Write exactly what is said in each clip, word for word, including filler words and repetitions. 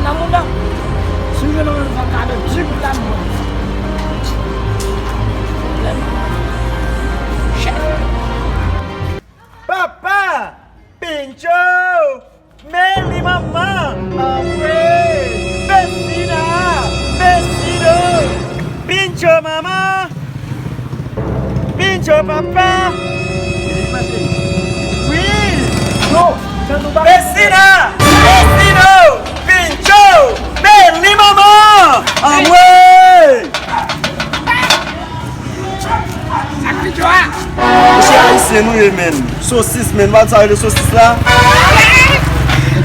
Nan mouda. Si w gen nan men sa kado, di pou ta mwen. Papa! Pincho! Men li manman! Anmwe! Vecina! Vecino! Pincho manman! Pincho papa! Wi! Vecina! Vecino! Pincho! Men li manman! Anmwe! Sa k pito a? Mesye ayisyen nou ye, menn. Sosis, menn. Ou pa sa rele sosis la?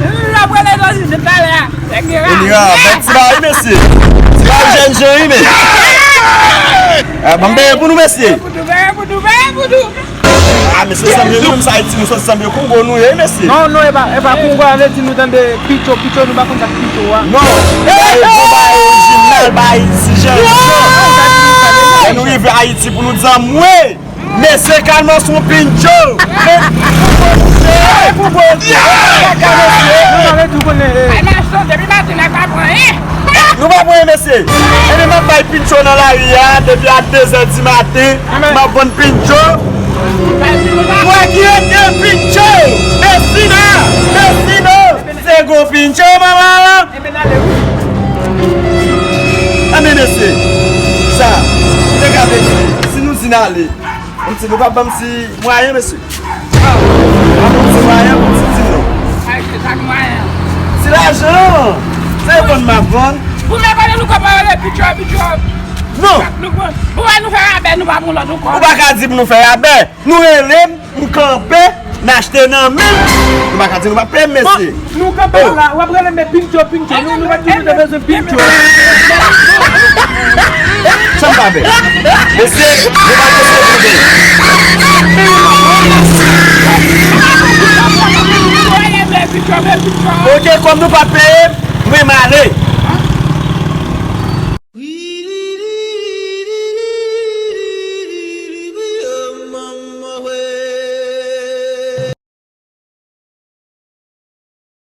L ap rele sosis depi talè a. Nèg li ra. Nèg ti la, wi, mesye. Ti la, jèn jan, wi, men. Ah, ban m benyen pou nou, mesye. Beye pou nou, beye pou nou, beye pou nou. Ah, mesye, sanble nou, menm sa Ayiti, nou soti sanble Kongo, nou ye, mesye. Non, non, e pa, e pa Kongo, a vle di nou tande pito, pito, nou pa konn sa k pito a. Non. Bagay bon, bagay orijinal, bagay Ayiti, jan, jan. Lè nou rive Ayiti pou nou di anmwe. Mesye, kalman sou pincho. Men, pou bon Dye, pou bon Dye. Kaka, mesye. Nou pa ret, nou konnen, eh. Ay, mason, depi maten, nèg pa pran, eh. Nou pa pran, mesye. Ebyen, m ap bay pincho nan lari a, depi a de zè di maten. M ap vann pincho. Mwen ki rete pincho. Vecina, vecino. Se gwo pincho, manman. Ebyen, n ale, wi. Ebyen, mesye, sa, te ka vle di, si nou di n ale, m di, nou pa ban m ti mwayen, mesye. Pa ban m ti mwayen pou ti di non. Ay, se sa k mwayen. Ti lajan, se vann m ap vann. Pou mwen, konnen nou konpare le pitchou, pitchou. Non. Nou pran, pou wè nou fè rabè, nou pa pran lòt ankò. Ou pa ka di pou nou fè rabè. Nou rele m, m kanpe, n achte nan men l. Nou pa ka di nou pa peye m, mesye. Bon, nou kanpe la, w ap rele m pincho, pincho. Nou, nou pa di nou te bezwen pincho. Sa m pa fè? Mesye, nou pa bezwen pincho. Ok, kòm nou pa peye m, mwen m ale.